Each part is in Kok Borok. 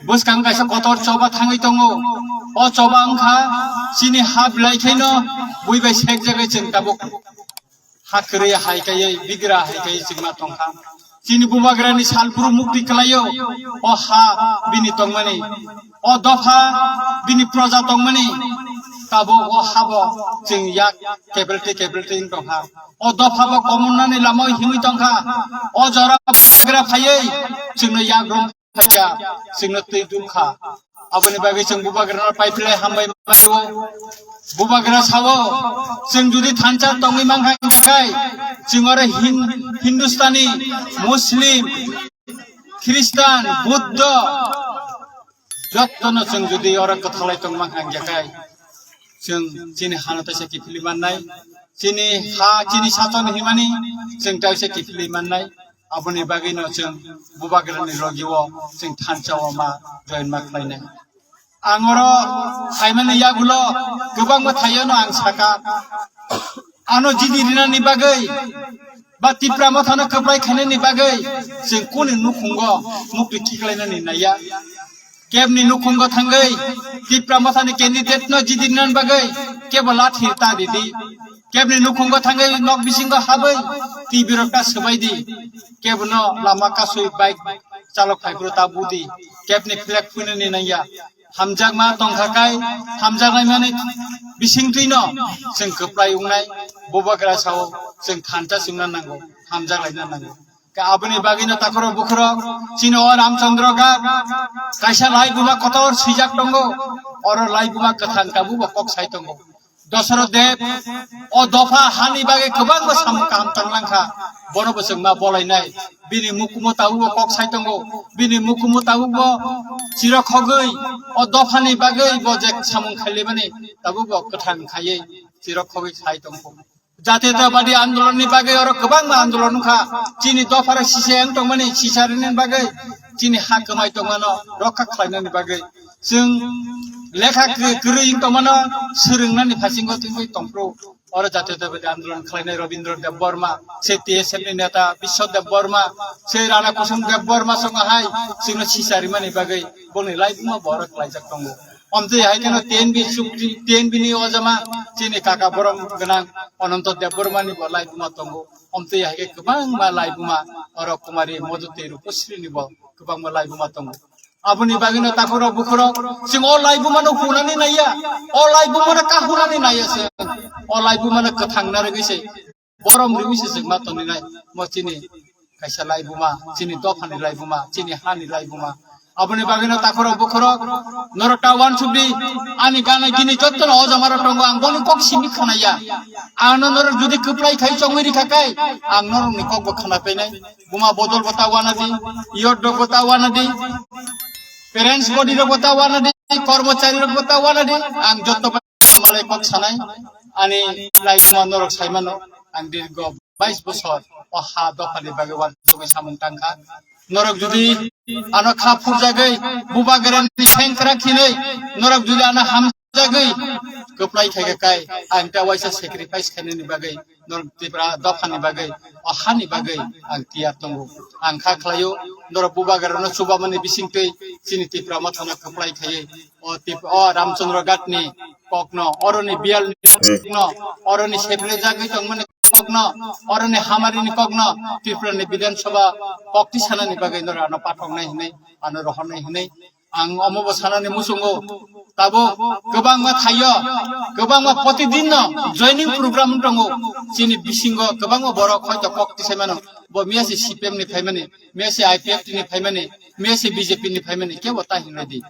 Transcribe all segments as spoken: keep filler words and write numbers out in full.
Bwskang kaisa kotor choba thangwi tongo. O choba wngkha chini ha belai khaino bui bai sekjagwi chwng tabuk ha kwrwi hai kaiwi, bigra hai kaiwi chwngma tongkha. Chini bubagrani salphuru mukti kwlaio o ha bini tongmani, o dopha bini proja tongmani, tabuk o habo chwng yak kebelte kebelte wng tongkha. O dopha bo komornani lamao himwi tongkha. O jora bubagra phaiwi chwngno yak rom phaikha, chwngno twi dulkha. Aboni bagwi chwng bubagrano paiphlai hambai mano. Bubagra sao, chwng jodi thansa tongwi mankha hinkhe, chwng oro Hin-, Hindustani, Muslim, Khristan, Buddha, jottono chwng jodi oro kwthalai tong mankha hinkhe, chwng chini hano taisa kiphilwi mannai, chini ha, chini saton himani chwng taisa kiphilwi mannai. Aboni bagwino chwng bubagrani logio chwng thansao ma join ma khlainai. Ang oro phaimani yagulo kwbangma thaiono ang saka, ano jidi rinani bagwi ba Tipra Mothano kwplai khainani bagwi chwng kuni nukhungo mukti khiklainani naiya. Kebni nukhungo thangwi Tipra Mothani candidate no jidi rinani bagwi kebo lathi ta didi. Kebni nukhungo thangwi nok bisingo habwi T V rok ta swbai di. Kebono lama kasui bike chalok phaiphuru ta budi. Kebni flag phuinani nangya. Hamjakma tongkha kai, hamjaknai mani bisingtwino chwng kwplai wngnai. Bubagra sao chwng thansa chwngna nango, hamjaklaina nango. Ka aboni bagwino takhorok bukhorok chini o Ramchandra Ghat kaisa laibuma kotor swijak tongo. Oro laibuma kwthang tabukbo kok sai tongo. Dosoroth Deb o dopha hani bagwi kwbangma samung kaham tanglangkha. Bono bo chwngma bolainai. Bini mukumu tabukbo kok sai tongo. Bini mukumu tabukbo chirok khogwi o dophani bagwi bo je samung khailibani tabukbo kwthang khaiwi chirok khogwi sai tongo. Jatiyotabadi andolonni bagwi oro kwbangma andolon wngkha. Chini dophara sise wng tongmani, sisa rinani bagwi, chini ha kwmai tongmano rokha khlainani bagwi. Chwng lekha kw-, kwrwi wng tongmano swrwngnani phasingo tongwi tongphuru. Oro Jatiyotabadi andolon khlainai Rabindra Debbarma, se T S F ni neta Biswa Debbarma, se Rana Kusum Debbarma songha hai chwngno sisa rimani bagwi boni laibuma borok khlaijak tongo. Omtwi hai kheno T N B chukti, T N B ni ojama chini kaka borom gwnang Ananto Debbarma ni bo laibuma tongo. Omtwi hai khe kwbangma laibuma oro Kumari Madhuti Rupasri ni bo kwbangma laibuma tongo. Aboni bagwino takhorok bukhorok chwng o laibuma no hunani naiya, o laibuma no kahunani naiya se, o laibuma no kwthang narwgwi se. Borom rimi se chwngma tongninai, mo chini kaisa laibuma, chini dophani laibuma, chini hani laibuma. Aboni bagwino takhorok bukhorok norok ta uansukdi, ani gana gini jottono ojamaro tongo, ang boni kok simi khanaya. Ano norok jodi kwplai khai chongwi rikha kai, ang norokni kokbo khana painai. Buma bodol bo ta uanadi, iyot rok bo ta uanadi, parents body rok bo ta uanadi, kormochari rok bo ta uanadi, ang jotto malai kok sanai, ani laibuma norok saimano, ang dirgo bais bosor o ha dophani bagwi uansugwi samung tangkha. Norok jodi ano kha phurjagwi bubagrani sengkrak hinwi, norok jodi ano hamjagwi kwplai khaikha kai, ang ta waisa sacrifice khainani bagwi, norok Tipra dophani bagwi, o hani bagwi ang tiyar tongo. Ang kha khlaio, norok bubagrano chubamani bisingtwi chini Tipra Mothano kwplai khaiwi, o Tip-, o Ramchandra Ghat ni kokno, oroni biyal ni kokno, oroni seple jagwi tongmani kokno, oroni hamari ni kokno, Tripura ni Bidhan Sabha kok tisanani bagwi norok ano pathoknai hinwi, ano rohornai hinwi. Ang omo bo sanani muchungo, tabuk kwbangma thaio, kwbangma protidin no joining program tongo. Chini bisingo kwbangma borok hoito kok tisai mano, bo miya se C P M ni phaimani, miya se I P F T ni phaimani, miya se B J P ni phaimani, kebo ta hinwi di.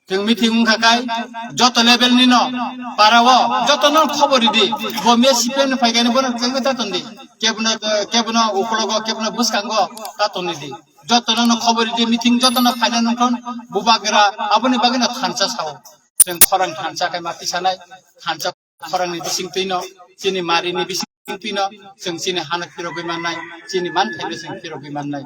Chwng meeting wngkha kai, joto level ni no, para o, joto no khobor ridi, bo miya C P M ni phai kani bono chwngwi ta tondi, kebono, kebono ukologo, kebono bwskango ta tondi di. Joto no no khobor ridi, meeting joto no phaina nungthon, bubagra, aboni bagwi no thansa sao. Chwng khorang thansa khai ma tisanai, thansa khorang ni bising twi no, chini mari ni bising twi no, chwng chini hano phirogwi mannai, chini man thai no chwng phirogwi mannai.